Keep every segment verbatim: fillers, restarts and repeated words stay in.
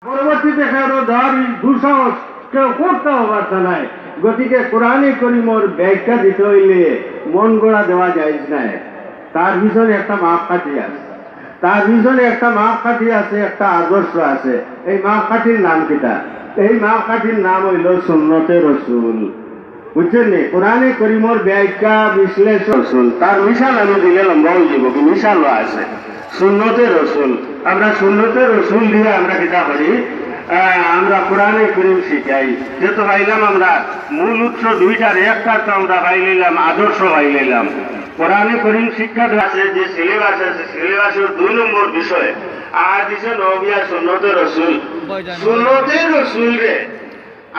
পরবর্তীতে কেউ ধর দুঃসাহস কেউ করতেও পারত নাই। গতিকে কোরআনে করিমর ব্যাখ্যা দিতে হইলে মন গড়া দেওয়া যায় নাই। তার পিছনে একটা মাপকাঠি আছে, তার পিছনে একটা মাপকাঠি আছে, একটা আদর্শ আছে। এই মাপকাঠির নাম কিতা? এই মাপকাঠির নাম হইল সুন্নতে রসুল। বুঝছেন নি? কোরআনে করিমর ব্যাখ্যা, বিশ্লেষণ, রসুল, তার মিসাল আমি দিলে লম্বা হয়ে যাব, কি মিসালও আছে। সুন্নতে রসুল, আমরা সুন্নতে রসুল দিয়া আমরা কিতা করি? আহ, আমরা কোরআনে করিম শিখাই। যে তো পাইলাম আমরা মূল উৎস দুইটার, একটা তো আমরা পাইলাম, আদর্শ পাইলাম। কোরআনে করিম শিক্ষা দেওয়া আছে, যে সিলেবাস আছে, সিলেবাসের দুই নম্বর বিষয় আহাদিসে নবী আর সুন্নতে রসুল। সুন্নতে রসুল রে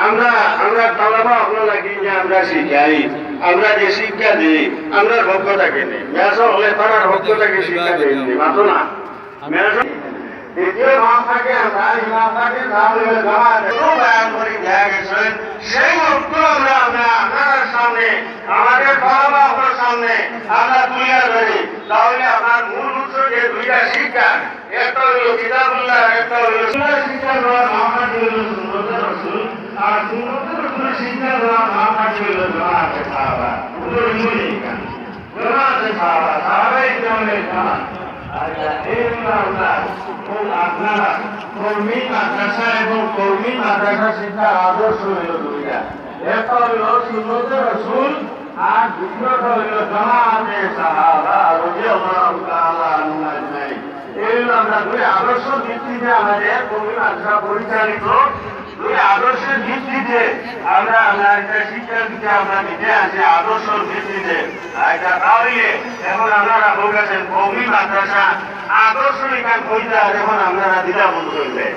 আমরা, আমরা তালাবা অকল লাগি যে আমরা শিখাই, আমরা যে শিক্ষা দেই, আমরা পক্ষ থাকি নি। মেসো হলে তারার পক্ষ থাকি শিক্ষা দেই নি, মাতো না। মেসো দ্বিতীয় মাপ থাকে আমরা, এই মাপ থাকে তাহলে জামাত। একটু বয়ান করে দেয়া গেছে, সেই অর্থ আমরা, আমরা আপনার সামনে, আমাদের তালাবা অকল সামনে আমরা তুলিয়া ধরি, তাহলে আপনার মূল উৎস যে দুইটা শিক্ষা, একটা হইল কিতাবুল্লাহ, একটা হইল সুন্নাহ। শিক্ষা দেওয়ার মাপকাঠি হইল সুন্নতে রসুল, আর সুন্নতে রসুল শিক্ষা দেওয়ার মাপকাঠি হইল জামাতে সাহাবা। উত্তর হইল এই। জামাতে সাহাবা, সাহাবায়ে কেরামের জামাত। আর এই হইল আমরা, কোন আপনারা কওমি মাদ্রাসা এবং কওমি মাদ্রাসা শিক্ষার আদর্শ হইল দুইটা। একটা হইল সুন্নতে রসুল, আর দ্বিতীয়টা হইল জামাতে সাহাবা রাদিয়াল্লাহু তাআলা আনহুম আজমাইন। এই হইল আমরা দুই আদর্শ ভিত্তিতে আমাদের কওমি মাদ্রাসা পরিচালিত, দুই আদর্শের ভিত্তিতে আমরা, আমরা একটা শিক্ষা দিতে আমরা দিতে আছি আদর্শের ভিত্তিতে। আর এটা তাহলে এখন আপনারা বলতেছেন কওমি মাদ্রাসা আদর্শ এখান হইতে আর এখন আপনারা দ্বিধাবোধ করবেন।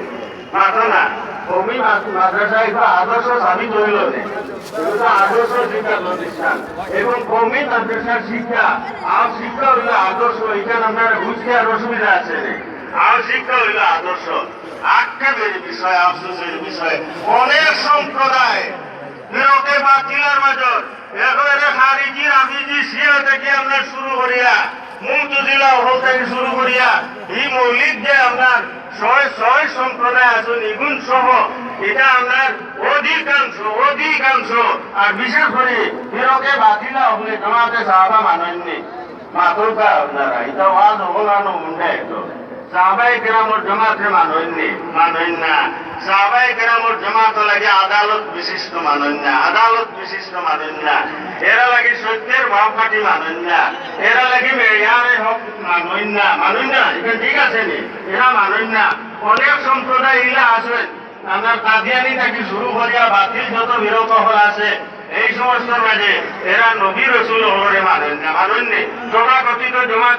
মাতো না, কওমি মাদ-, মাদ্রাসা একটা আদর্শ সাবিত হইল না। এটা তো আদর্শ শিক্ষা প্রতিষ্ঠান এবং কওমি মাদ্রাসার শিক্ষা, আর শিক্ষা হইল আদর্শ। এখানে আপনারা বুঝতে আর অসুবিধা আছে না। আর শিক্ষা হইল আদর্শ। আক্ষেপের বিষয়, আফসোসের বিষয়, অনেক সম্প্রদায় ফিরকে বাতিলের মাঝে একেবারে খারিজি, রাফিজি, শিয়া থেকে আপনার শুরু করিয়া, মুতজিলা অকল থেকে শুরু করিয়া, এই মৌলিক যে আপনার ছয়, ছয় সম্প্রদায় আছে, নিগুণ সহ, এটা আপনার অধিকাংশ, অধিকাংশ, আর বিশেষ করে ফিরকে বাতিলা অকলে জামাতে সাহাবা মানইন নি। মাতউক্কা আপনারা, এটা ওয়াজ হবো না, না উল্টা একদম। সাহাবায়ে কেরামর জামাতরে মানইন নি, মানইন না। সাহাবায়ে কেরামর জামাত লাগে আদালত বিশিষ্ট মানইন না, আদালত বিশিষ্ট মানইন না। এরা লাগে সত্যের মাপকাঠি মানইন না, এরা লাগে মেয়ারে হক মানইন না, মানইন না। এটা ঠিক আছে নি? এরা মানইন না। অনেক সম্প্রদায় ইলা আছে, আপনার কাদিয়ানি থেকে শুরু করিয়া বাতিল যত ফিরক অকল আছে, এই সমস্ত মাঝে এরা নবী রসুল অকলরে মানইন না, মানইন নি। তথাকথিত জামাত